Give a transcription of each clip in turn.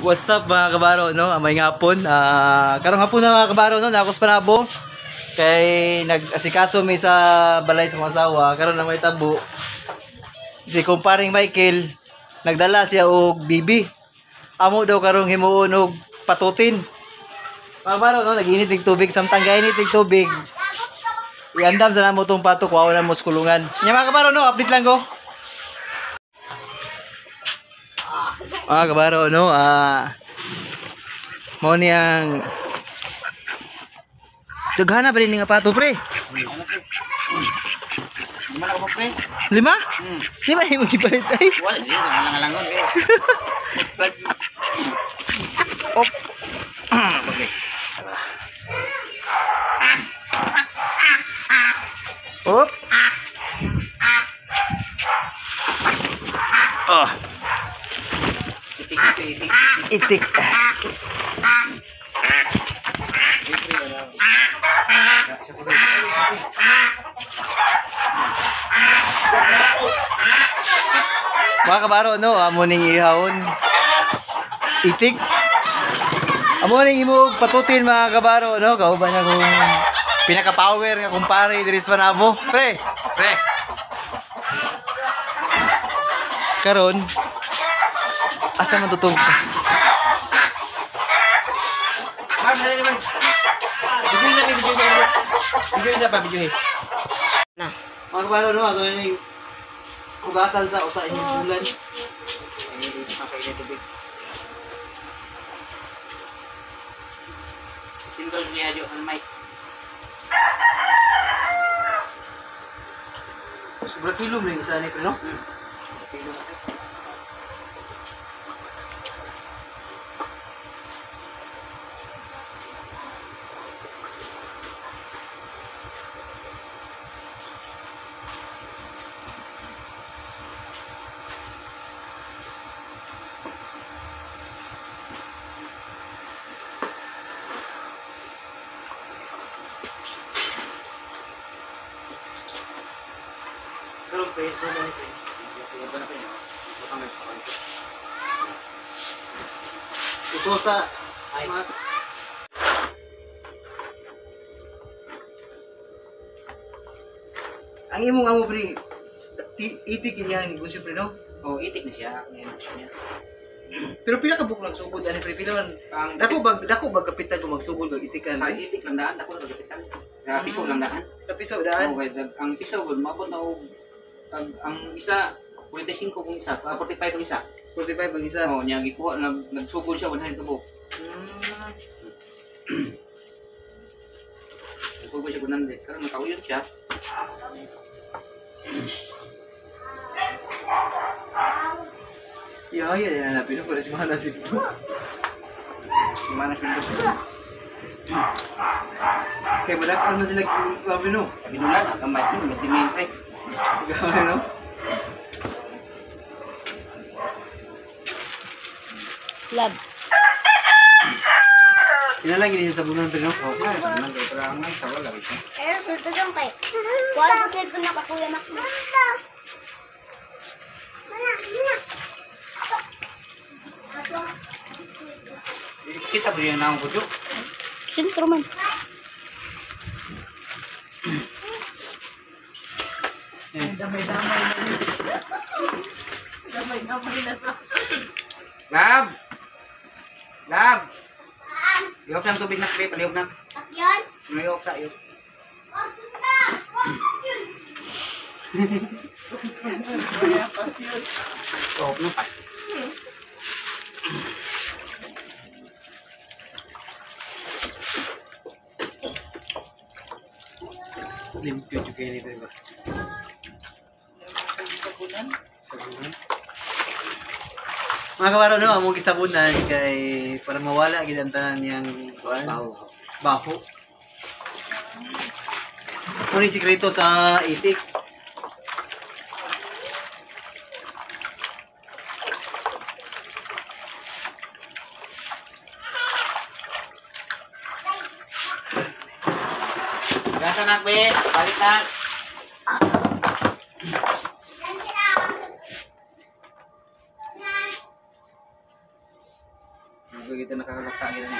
What's up mga kabaro, no? May ngapon. Karong hapon na mga kabaro, no? Nakos Panabo. Kay nag-asikaso mi sa balay sa mga asawa. Karon na may tabo. Si kumparing Michael, nagdala siya og bibi. Amo daw karong himuon og patutin. Mga kabaro, no? Nag-init ng tubig. Samtang gainit ng tubig, iandam sa namo tong pato, kuha na mo sa kulungan. Nya mga kabaro, no? Update lang ko. Mga kabaro, no? Mao ni ang daghana pa rin nga pato, pre. Lima na ko pre. Lima? Lima na yung gipalit ay. Wala dito malangalangon eh. Op. Op. Oh. Itik itik. Itik. Mga kabaro, no, amo ning ihawon. Itik. Amo ning imo patutin mga kabaro, no, kauban na kung pinaka-power nga kumpare diri sa Panabo. Pre, Pre. Karon asa man tutong? Ma'am, dali naman. Video na video sa kanila. Video sa pa video. Na. Mga kabaro, no, ato ning hugasan sa usa inyong bulan. Sindol niya jo ang mic. Sobra kilo mo yung isa ni pre, no? Kilo na pre. Karon pre, so na ni pre. Ito sa mga ang imong amo pre, itik niya ni negosyo pre, no? Oh, itik na siya. Ngayon siya. Pero pila ka buok lang sugod ani pre, pila man Ang dako bag kapitan ko magsugod kag itikan. Sa itik lang daan, dako na kapitan. Sa piso lang daan. Sa piso daan. Okay, ang piso gud maabot na og ang isa 45 kung isa, 45 kung isa. 45 ang isa. Oh, niya gikuha nagsugod siya 100 ka buok. Nagsugod siya 100 karon nakauyon siya. Ya, ya, ya, hanapin ko para si Mana si Mana siya. Kaya malakal man sila grabe no. Binulan ang kamay ni medyo pre. Grabe no. Lab. Kinalang gini sa sabunan pre no. Okay, sabunan kay para ang sa wala siya. Eh, sulto dong kay. Kuha sa cellphone na ka Kuya Mac. Kita ba yung naong kudyo? Sentro man. Damay-damay na. Damay-damay na sa... Lab! Lab! Iop sa tubig na, pre. Palihog na. Pakyon? Iop sa, iop. Wag sunta! Wag yun! Iop na pa. Limpyo juga ini pre ba. Sabunan. Sabunan. Mga kabaro no, among gisabunan kay para mawala gid ang tanan niyang kuan. Baho. Baho. Muna yung sikreto sa itik. Gasa na, pre. Balik na. Dugay kita nakakalakta gid ni.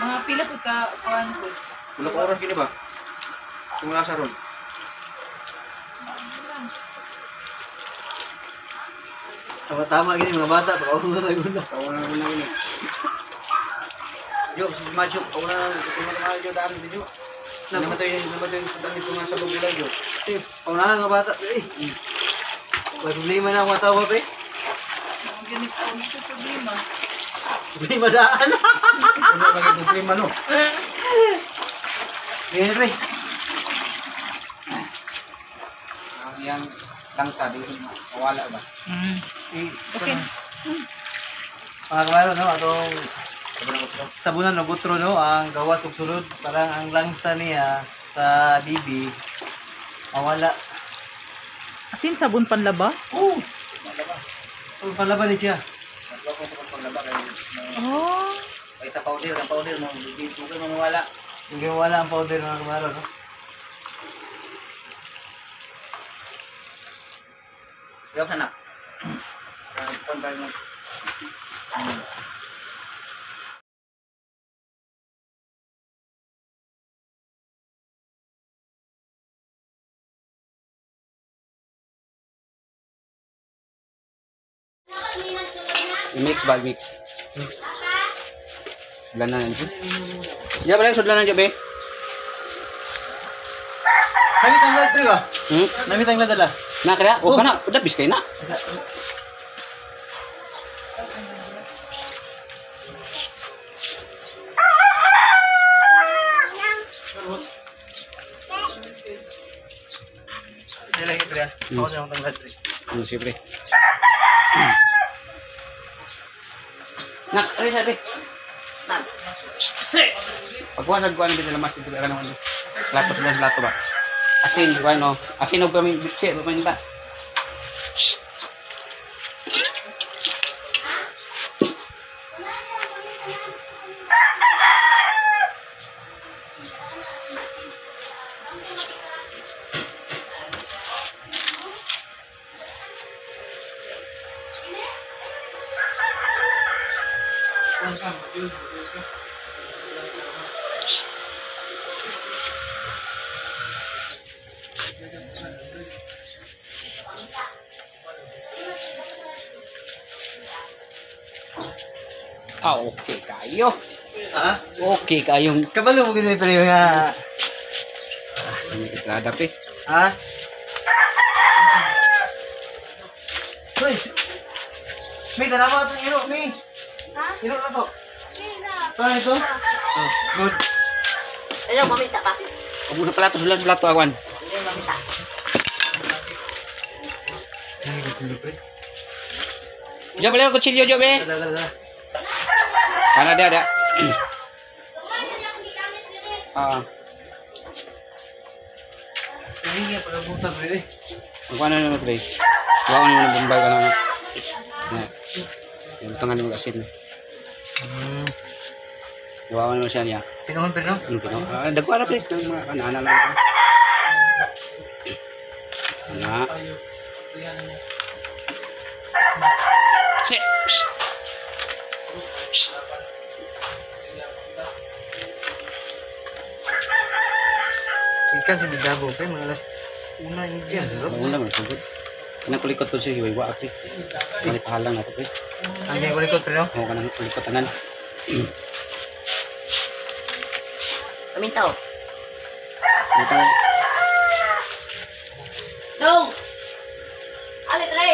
Mga pila po ka kuan ko. Wala ka oras gini ba? Kung wala sa ron. Tama-tama gini mga bata, pag na guna. Kauna na guna gini. Jo, majo, kauna na kung na jo daan dito. Namatay namatay sa dito nga sa bagulay jo. Eh, paunahan mga bata. Eh. May problema na akong asawa, pre. Mga ganit po sa problema. Problema daan. Wala ba problema no? Ganyan, pre. Ang yang langsa di mawala ba? Eh, Okay. Mga kabaro, no? Atong sabunan ng butro, no? Ang gawas ug sulod. Parang ang langsa niya sa bibi, mawala. Asin sabon panlaba? Oo! So, palaban ni siya. Nagwa ko sa paglaba kay Oh. kay sa powder, ang powder mo hindi dugay mo mawala. Hindi mawala ang powder, mga kabaro, no? Yo sana. Kon pa mo. I-mix ba? Mix. Mix. Sudlan na nandiyo. Ya, pala sudlan na be. Namit ang lad, pre ba? Hmm? Namit ang ladala. Na kaya? O kana, udabis kay na. Hindi lang, pre. ah. Ako siya ang tanglad, pre. Siyempre. Nak, ano sabi? Pagkuha sa kuha ng lamas ito ka naman. Plato sila sa plato ba? Asin, kuha no. Asin og kami bitsi, ba ba? Ah, okay kayo. Ha? Okay kayong Kabalo mo gini, pre, nga. itrada pre. Ha? Uy! May tanawa itong iro, may. Ha? Iro na to. Kaya. Paano ito? Oh, good. Ayaw, mamita ka. Ug sa plato sila sa plato awan. Ayaw, mamita. Jo balik kutsilyo jo be. Dala, dala, dala. Ana dia ada. Ah, Hindi nga pagabutan, pre. ang kuha na naman pre. Kuha na naman bombay ka na. Na. Yung tangan mo asin. Gawa naman siya niya. Pinuhan, pre, no? Ang kino. Ah, dagko ara pre. Nang mga kanana lang ko. Na. Si. Shh. Shh. Ikan sa Davao, pre. Mga alas una yung dyan, di ba? Wala man sugod. Kanang kulikot ko siya hiwa pre. Kanang pahalang na to pre. Ang kaya kulikot, pre, no? Oo kanang kulikot tanan. Paminta, oh. Dito. Dong! Ali, try!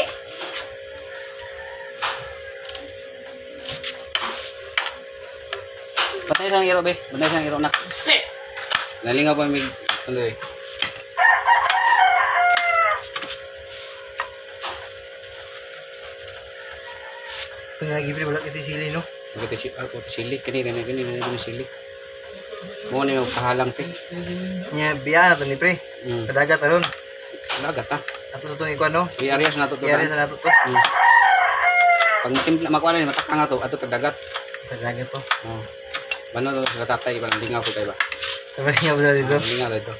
Patay sa iro be. Patay sa iro nak. Si. Nalingaw pa mig ano eh. Ito nga, pre, wala kita yung sili, no? Ako ti ako ti sili kani kani kani kani sili. Mo ni mo pahalang pre. Nya, biya na to ni, pre. Kadagat, aron. Lagat ta. Ato sa itong ikuan, no? I-areas na to to. Iyari sa nato to. Pag matimpla makuha na ni matakang na to ato tagdagat. Kadagat to. Oh. Bano to sa tatay ba lingaw ko kay ba. Sabi nga ba dito? Lingaw dito.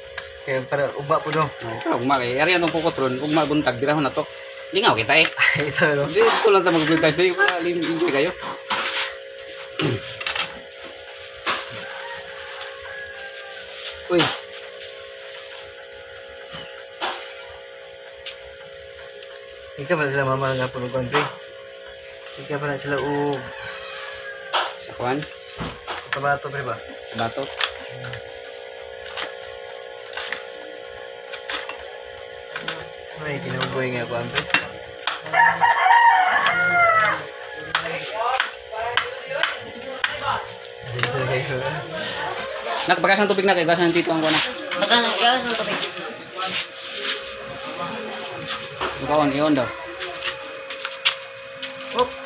Kaya para uba po, no? Oh, pero ugma kay area tong pukot ron, ugma buntag dirahon na to. Lingaw kita eh. Ito, no? Di ito lang ta mag-advertise dai, para enjoy kayo. Uy. Ikaw pa na sila mama nga puno pre. Ikaw pa na sila og Sa kuan, tomato pre ba? bato. Ay, kinabuhi nga kuan pre. Nak, bagas ng tubig na kay gasan dito ang kuan. Bagas ang gawas ng tubig. Ikaw on, iyon daw. Oops.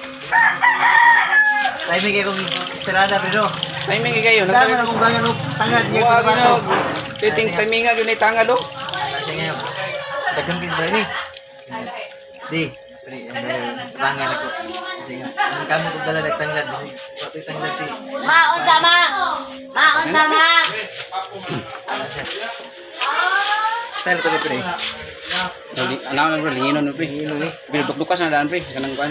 Timing kay kong tirada pero. Timing kay kayo. Dami na kong bangan og tangad niya Wa ko gino. Titing timing nga gyud tangad oh. Siya ngayon. Daghang kis ni. Di, pre, bangan ako. Sige. Ang kamo kog dala nagtanglad bisig. Wa to'y tanglad si. Ma, unsa ma? Ma, unsa ma? Style to ni pre. Ano na pre, linginon na pre. Hilo ni. Binudukdukas na daan pre, kanang kuan.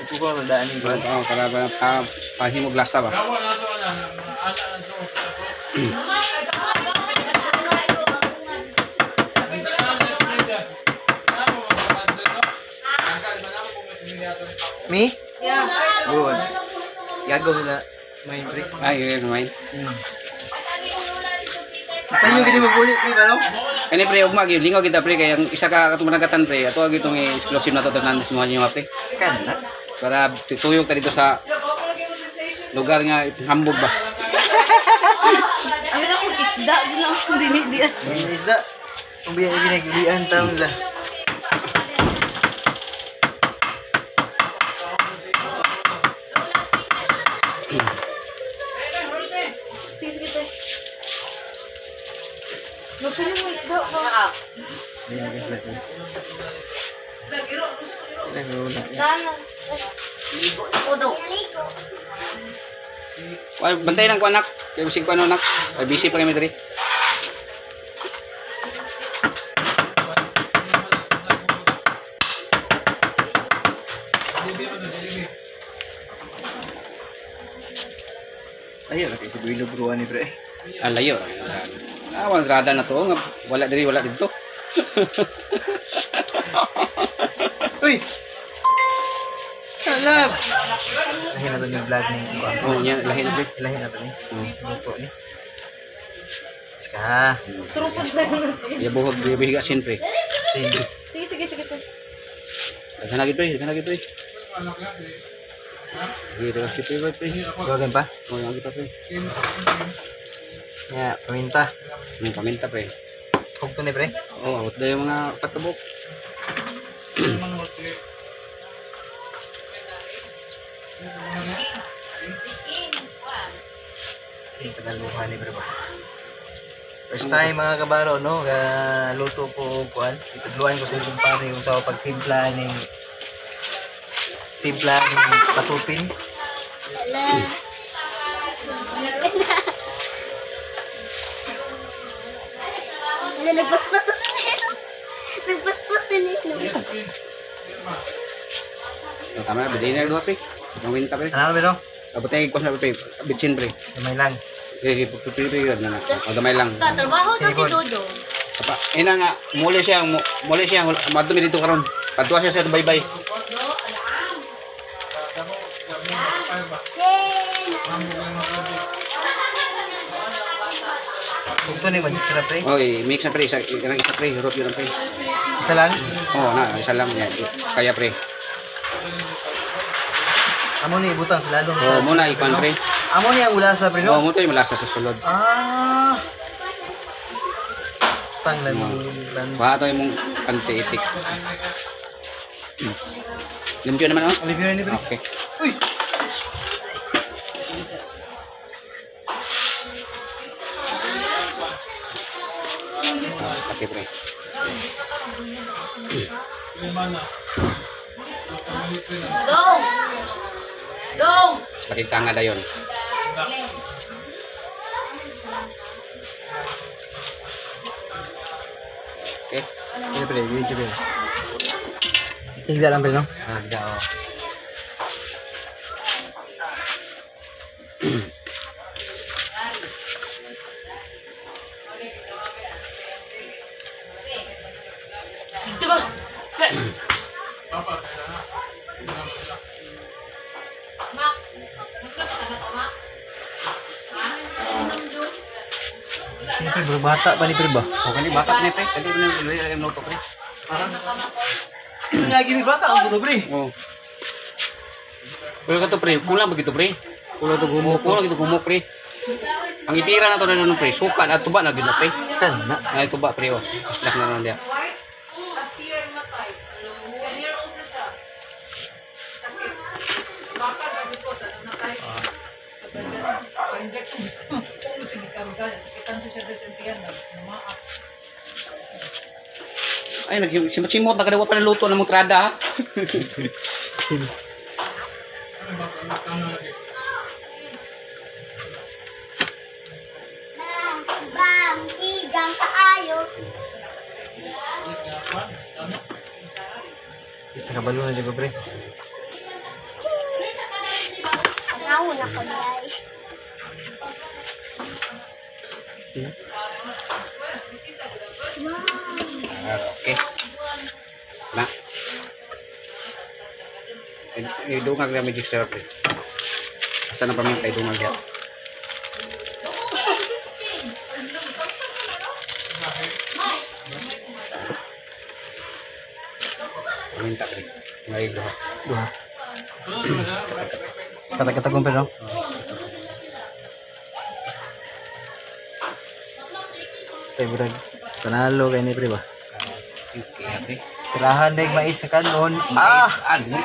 Ito ko ang daan ni kuan. Oo, para para pa pahimog lasa ba. Mi? Yeah. Good. Gago nila. May pre. Ay, yun naman. Sa inyo gini maguli pre ba no? Kani pre ugma gyud lingaw kita pre kay ang isa ka katong managatan pre ato gyud tong exclusive na to tanan sa mga inyo pre. Kan na. Para tutuyog ta dito sa lugar nga hambog ba. Ayun akong isda, di na akong dinidian. May isda. Kung biya ibinag-ulian taon la. Sige, sige, te. Magpili mo isda ka. Ligo na ko do. Wal bantay lang ko anak. Kay bisig ko ano anak. Ay busy pa kami diri. Ayaw ra kay si Builo Bruan ni pre. Ah, layo. Ah, wala grada na to nga wala diri wala didto. Uy! Kalab! Lahi na to ni vlog ni kuan. Oh, nya lahi na pre. Ilahin na to ni. Luto ni. Saka. Trupod na yun. Yabuhog yabuhig asin pre. Sige. Sige, sige, sige, te. Daghan na gid pre, daghan na gid pre. Sige, daghan gid pre, pre. Gawin pa? Oh, yang kita pre. Ya, paminta. Paminta pre. Hug to ni pre. Oh, abot dayon mga patkabok. Yung Tagaluhan ni pre ba? First time mga kabaro no, ga luto ko og kuan. Itudluan ko sa akong pare yung sa pagtimpla ning timpla ning patutin. Ala. Ala, nagpaspas na sila. Nagpaspas na nino. Oh, tama na, bidin na duha pre. Paminta pre. Ano ba no? Abot tayo kwas na pre. Bitsin pre. Gamay lang. Sige, pre pre pre na na. Oh, gamay lang. Katrabaho daw si Dodo. Apa, ina nga muli siya, muli siya, madumi dito karon. Padua siya sa baybay. Hug to ni magic sarap pre. Oy, mix na pre, isa kanang isa pre, hurot yun ang pre. Isa lang. Oh, na, isa lang yan. Kaya pre. Amo ni ibutang sa lalong sa. Oh, muna ikuan pre. Amo ni ang ulasa pre Oh, no. mo to yung malasa sa sulod. Ah. Stang lang lan. Kuha to imong anti-itik. Limpyo naman oh. Olivia ni pre. Okay. Uy. Ah, laki pre. Dong! Dong! Laki tanga dayon. Okay. Pre pre, video pre. Higda lang pre no. Ah, gida oh. Siyempre, bro, bata pa ni pre ba? O kani bata ni pre. Kani ni ni luto pre. Lagi ni bata ang buto pre. Oh. Pero kato pre, kulang ba gito pre? Kulang to gumok. Kulang gito gumok pre. Ang itira na to na nun pre, suka na tuba na gid na pre. Kan na. Ay tuba pre oh. Islak na nun dia. Last year matay. 10 year old na siya. Sakit. Baka na dito sa nang natay. Pa-inject ko. Kung sige karga, sakitan siya sa sentiyan na maak. Ay nagsimot na kadawa pa na luto ng mong trada ha. Sino? Bam, tigang kaayo. Is nakabalo na siya ko pre. Tanaw na ko guys. Okay. Na. Idungag na magic syrup pre. Basta na paminta idungag ya. Paminta pre. Ngay duha. Duha. Kata-kata pre no? Tay burag. Panalo kay ni pre ba? Okay, pre. Tirahan na yung mais sa kanon. Ah, ano?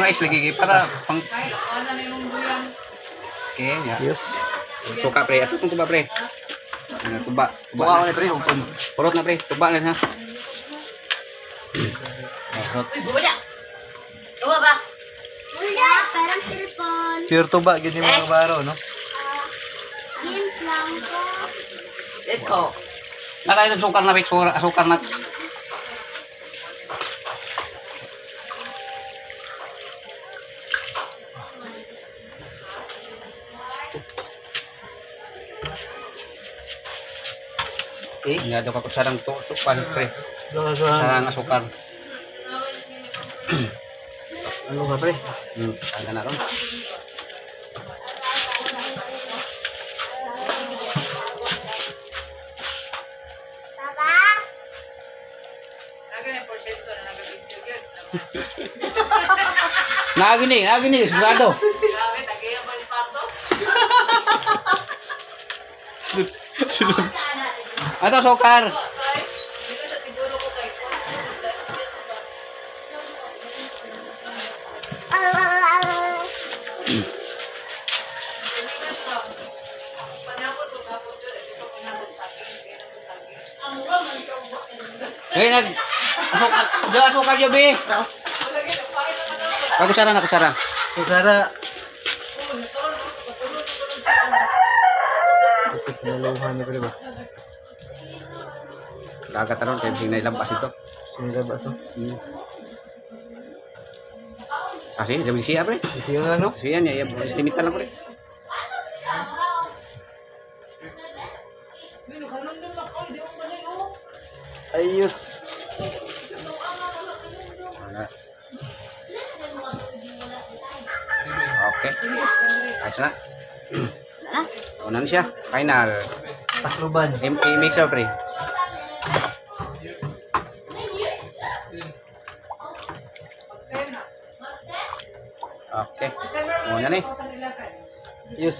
Mais lagi kay para pang Okay, ya. Yes. Suka pre, ato tong tuba pre. Ano tuba? Tuba. Buka ko Na. ni pre, hugpon. Purot na pre, tuba na ha. Purot. Wala, parang cellphone. Pure tuba gid ni mga baro no? Games lang ko. Nakain ang sukar na pre, sukar na. Okay. Nga daw ka kutsarang to, sukan pre. Duha sa Kutsarang asukar. ano ka pre? Ang na ron. Papa? Naga na porsyento na nag-video gyud. Naagini, naagini, sigurado. Grabe, tagaya pa yung parto. Ato sukar. Ay, dito sa siguro ko kay Hey, nag asukar, do asukar yo be. Kutsara na kutsara. Kutsara. Ito pinaluhan ni pre ba? Dagat ron kay sing nailabas ito. Sinilabas no? Kasi sabi siya pre. Isiyo na no? Siya niya, estimate lang pre. Ayos. Okay. Ayos na. Una na siya. Final. Takluban. I-mix up pre. Okay. Una na eh. Ayos.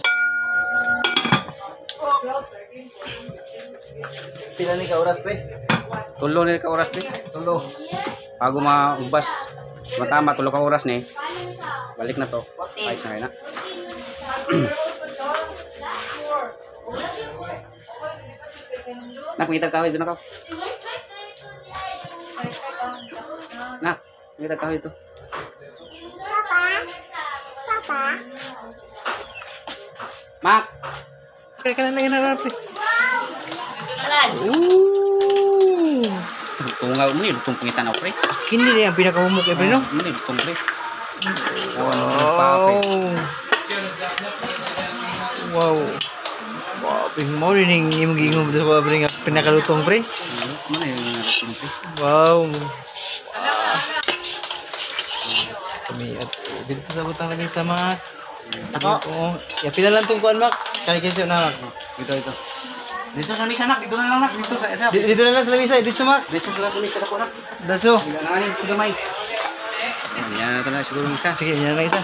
Pila ni ka oras pre? Tulo na ka oras pre. Tulo. Bago maubas. Matama, tulo ka oras ni. Balik na to. Ayos na kayo na. Nak, makita kahoy doon na ka. Nak, makita kahoy ito. Papa? Papa? Mak! Kaya ka na lang na pre. Ooh. Tungaw mo ni, lutong pangitan ako pre. Kini ni ang pinakahumok eh pre no? Mo ni, lutong pre. Oh, ano pa pre. Oh. Mo rin yung imong giingon sa pre nga pinakalutong, pre. Ano na yung natin, pre? Wow. Kami at dito sa butang lagi sa mga. Ako. Oo. Ya pila lang tong kuan, Mak. Kani kinsa na, Mak. Dito, dito. Dito sa misa, nak. Dito na lang, nak. Dito sa. Dito na lang sa lamisa, dito Mak. Dito sa misa ako, nak. Daso. Wala na rin, gamay. Yan na ito na siguro misa. Sige, yan na lang isa.